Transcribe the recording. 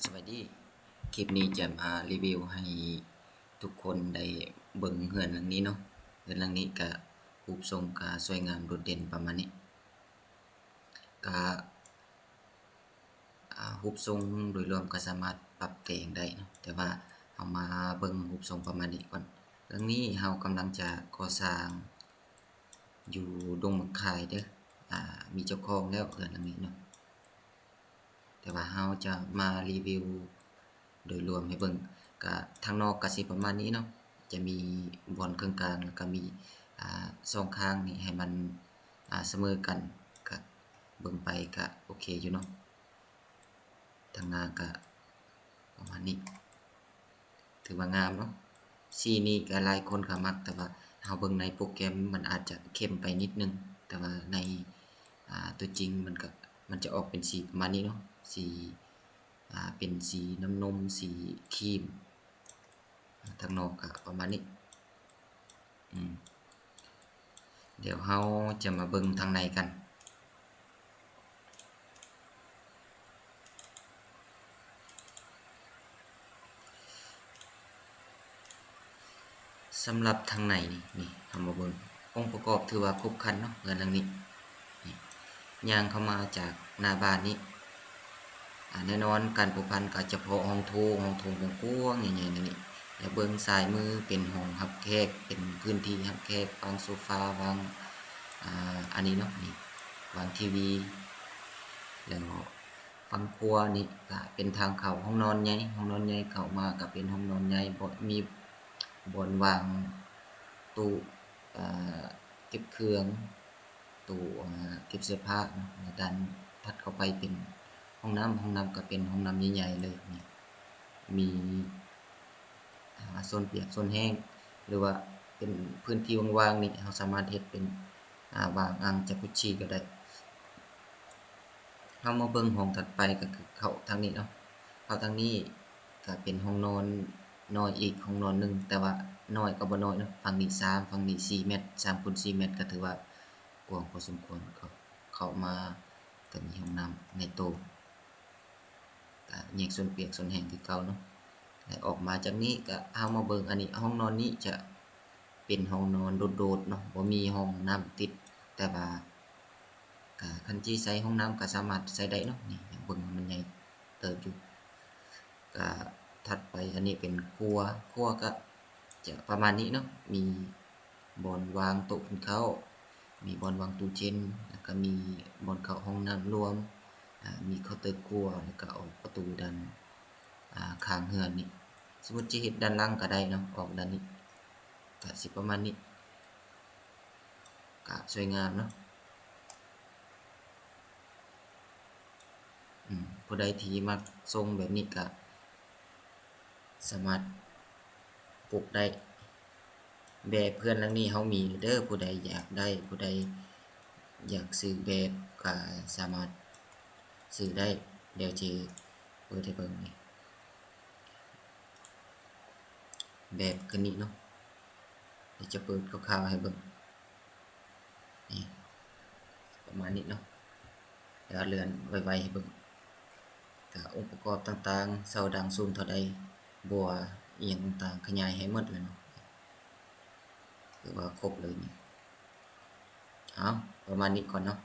ສະບາຍດີ ຄລິບນີ້ຈະມາຣີວິວໃຫ້ທຸກຄົນໄດ້ເບິ່ງເຮືອນຫຼັງນີ້ເນາະ. ເຮືອນຫຼັງນີ້ກະຮູບຊົງກະສວຍງາມໂດດເດັ່ນປະມານນີ້. ກະ ອາ ຮູບຊົງໂດຍລວມກໍສາມາດປັບແຕ່ງໄດ້ເນາະ, ແຕ່ວ່າເຮົາມາເບິ່ງຮູບຊົງປະມານນີ້ກ່ອນ. ຫຼັງນີ້ເຮົາກຳລັງຈະກໍ່ສ້າງຢູ່ດົງໝາກຄາຍເດີ້. ອາ ມີເຈົ້າຂອງແລ້ວເຮືອນຫຼັງນີ້ເນາະ, ແຕ່ວ່າເຮົາຈະມາຣີວິວໂດຍລວມໃຫ້ເບິ່ງ. ກະທາງນອກກະຊິປະມານນີ້ເນາະ, ຈະມີບ່ອນເຄິ່ງກາງ ແລ້ວກະມີ ອາ ສອງຂ້າງນີ້ໃຫ້ມັນ ອາ ສະເໝີກັນ. ກະເບິ່ງໄປກະໂອເຄຢູ່ເນາະ. ທາງໜ້າກະປະມານນີ້ ຖືວ່າງາມເນາະ. ສີນີ້ກະຫຼາຍຄົນກະມັກ, ແຕ່ວ່າເຮົາເບິ່ງໃນໂປຣແກຣມມັນອາດຈະເຂັ້ມໄປນິດໜຶ່ງ, ແຕ່ວ່າໃນ ອາ ຕົວຈິງມັນກະ ມັນຈະອອກເປັນສີປະມານນີ້ເນາະ, ສີ ອາ ເປັນສີນ້ຳນົມ ສີຄຣີມ. ທາງນອກກະປະມານນີ້. ອືມ ດຽວເຮົາຈະມາເບິ່ງທາງໃນກັນ. ສຳລັບທາງໃນນີ້ ນີ້ ເຮົາມາເບິ່ງ ອົງປະກອບຖືວ່າຄົບຄັນເນາະ ເຮືອນຫຼັງນີ້. ນີ້ ຍ່າງເຂົ້າມາຈາກໜ້າບ້ານນີ້ ອາ ແນ່ນອນການພົວພັນກໍຈະເພາະຫ້ອງໂຖງ ຫ້ອງໂຖງກວ້າງໆ ໃຫຍ່ໆ ແນວນີ້. ແລ້ວເບື້ອງຊ້າຍມືເປັນຫ້ອງຮັບແຂກ ເປັນພື້ນທີ່ຮັບແຂກ ວາງໂຊຟາ ວາງ ອາ ອັນນີ້ເນາະ ນີ້ ວາງທີວີ. ແລ້ວຝັ່ງຂວານີ້ກະເປັນທາງເຂົ້າຫ້ອງນອນໃຫຍ່ ຫ້ອງນອນໃຫຍ່ ເຂົ້າມາກະເປັນຫ້ອງນອນໃຫຍ່ ບໍ່ ມີບ່ອນວາງຕູ້ ອາ ເກັບເຄື່ອງ ຕູ້ ອາ ເກັບເສື້ອຜ້າເນາະ. ແລ້ວດ້ານຖັດເຂົ້າໄປເປັນຫ້ອງນ້ຳ ຫ້ອງນ້ຳກະເປັນຫ້ອງນ້ຳໃຫຍ່ໆເລີຍ ນີ້ ມີ ອາ ໂຊນປຽກໂຊນແຫ້ງ ຫຼືວ່າເປັນພື້ນທີ່ວ່າງໆນີ້ ເຮົາສາມາດເຮັດເປັນ ອາ ວາງອ່າງຈັກກຸດຊີກໍໄດ້. ເຮົາມາເບິ່ງຫ້ອງຖັດໄປ ກໍຄືເຂົ້າທາງນີ້ເນາະ. ເຂົ້າທາງນີ້ກໍເປັນຫ້ອງນອນນ້ອຍອີກຫ້ອງນອນໜຶ່ງ, ແຕ່ວ່ານ້ອຍກໍບໍ່ນ້ອຍເນາະ, ຝັ່ງນີ້ສາມ ຝັ່ງນີ້ສີ່ແມັດ ສາມຄູນສີ່ແມັດ ກໍຖືວ່າກວ້າງພໍສົມຄວນ. ເຂົ້າ ເຂົ້າມາກໍມີຫ້ອງນ້ຳໃນໂຕ ກໍແຍກໂຊນປຽກໂຊນແຫ້ງຄືເກົ່າເນາະ. ແລະ ອອກມາຈາກນີ້ກໍເຮົາມາເບິ່ງ ອັນນີ້ ຫ້ອງນອນນີ້ຈະເປັນຫ້ອງນອນໂດດໆເນາະ, ບໍ່ມີຫ້ອງນ້ຳຕິດ, ແຕ່ວ່າກໍຄັນຊິໃຊ້ຫ້ອງນ້ຳກໍສາມາດໃຊ້ໄດ້ເນາະ. ນີ້ ເບິ່ງມັນໃຫຍ່ເຕີບຢູ່. ກໍຖັດໄປ ອັນນີ້ເປັນຄົວ ຄົວກໍຈະປະມານນີ້ເນາະ, ມີ ບ່ອນວາງໂຕະກິນເຂົ້າ, ມີບ່ອນວາງຕູ້ເຢັນ, ແລ້ວກະມີບ່ອນເຂົ້າຫ້ອງນ້ຳລວມ, ອາ ມີເຄົາເຕີຄົວ, ແລ້ວກະອອກປະຕູດ້ານ ອາ ຂ້າງເຮືອນນີ້. ສົມມຸດຊິເຮັດດ້ານຫຼັງກະໄດ້ເນາະ, ອອກດ້ານນີ້ ກະຊິປະມານນີ້, ກະສວຍງາມເນາະ. ອືມ ຜູ້ໃດທີ່ມັກຊົງແບບນີ້ກະສາມາດປຸກໄດ້. ແບບເຮືອນຫຼັງນີ້ເຮົາມີແລ້ວເດີ, ຜູ້ໃດຢາກໄດ້ ຜູ້ໃດຢາກຊື້ແບບກະສາມາດຊື້ໄດ້. ດຽວຊິເປີດໃຫ້ເບິ່ງນີ້ ແບບຄືນີ້ເນາະ, ດຽວຈະເປີດຄ່າວໆໃຫ້ເບິ່ງ. ນີ້ ປະມານນີ້ເນາະ, ດຽວເລື່ອນໄວໆໃຫ້ເບິ່ງ. ກະອົງປະກອບຕ່າງໆ ເສົາດັງສູງເທົ່າໃດ ບົວອີ່ຫຍັງຕ່າງໆ ຂະຫຍາຍໃຫ້ໝົດແລ້ວເນາະ, ຖືວ່າຄົບເລີຍນີ້. ເອົາ ປະມານນີ້ກ່ອນເນາະ,